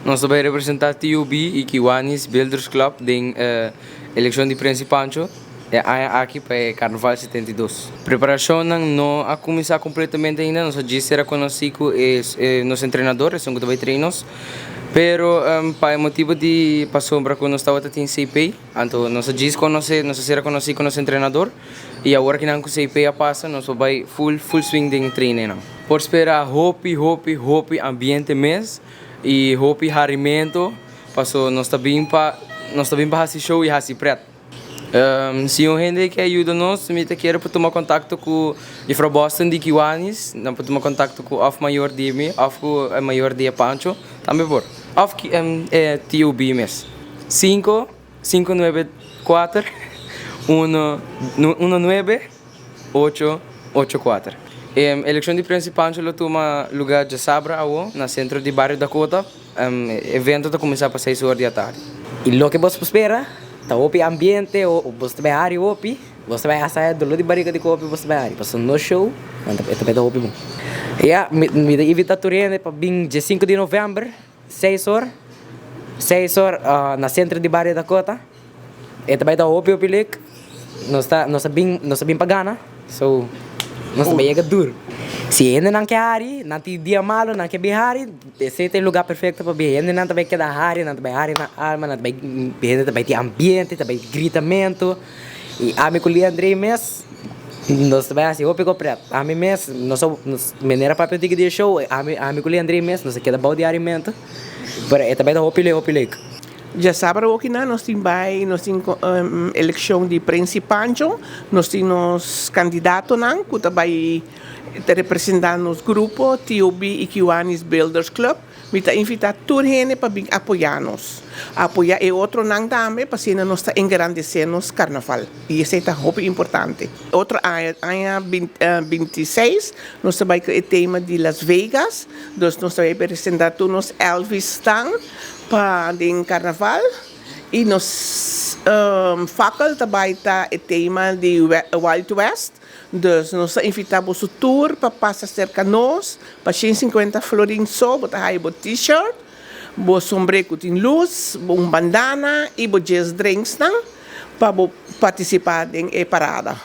Nos ta bay representa TOB y Kiwanis Builders Club den eleccion di Prins y Pancho e aña aki pa e Carnaval 72. Preparacionnan no a cuminsa completamente ainda, nos a djis sera conoci cu e nos entrenador, esun cu ta bay train nos, pero pa e motibo di pasobra cu nos tabata tin CP, anto nos a djis conoce, nos a sera conoci cu nos entrenador y awor kinan cu CP a pasa nos por bay full full swing den trainingnan. Por spera hopi hopi hopi ambiente mes y hopi harimento paso nos ta bin pa nos ta bin pa haci show y haci pret. Si un hende ke yuda nos, mi ta kere por tuma contacto cu Juffrouw Boston di Kiwanis, nan por tuma contacto cu of mayor di mi of cu e mayor di e Pancho tambe por of e TOB mes. Cinco cinco nuebe cuater uno uno nuebe ocho ocho cuater. E eleccion di Prins y Pancho lo tuma lugar djasabra awo na centro di Bario Dakota. E evento ta cuminsa pa seis or di atardi. Y loke bos por spera ta hopi ambiente, bos ta bay hari hopi, bos ta bay hasta haya dolor di bariga di cu hopi bos ta bay hari, pasobra nos show nan ta e ta bay ta hopi bon. Ya, mi ta invita tur hende pa bin dje sinku di november, seis or, seis or na centro di Bario Dakota. E ta bai ta hopi hopi leuk. Nos ta nos ta bin nos ta bin pa gana so nos ta bai yega duro. Si hendenan ke hari, nan tin dia malo, nan ke bin hari, esei ta e lugar perfecto pa bin. Hendenan ta bai keda hari, nan ta bai hari nan alma, nan ta bai hende ta bai tin ambiente, ta bai gritamento. I ami ku Leandrey mes nos ta bai hasi hopi kopret. Ami mes nos a manera papia tiki di e show, ami ami ku Leandrey mes nos a keda bou di harimento, pero e ta bai ta hopi leuk hopi leuk. Djasabra okinan nos tin bai nos tin elekshon di Prins y Pancho, nos tin nos kandidatonan ku ta bai ta representá nos grupo TOB y Kiwanis Builders Club. Mi ta invitá tur hende pa bin apoyá nos, apoyá e otronan tambe pa asina nos ta engrandesé nos karnaval y esei ta hopi importante. Otro aña, aña 26, nos ta bai ku e tema di Las Vegas, dus nos ta bai presentá tur nos Elvis stan. Pa den karnaval y nos fakkel ta bay ta e tema di Wild West, dus nos ta invita boso tur pa pasa cerca nos pa 150 florin so bo ta haya bo t-shirt, bo sombre cu tin luz, bo un bandana y bo 10 drinksnan pa bo participa den e parada.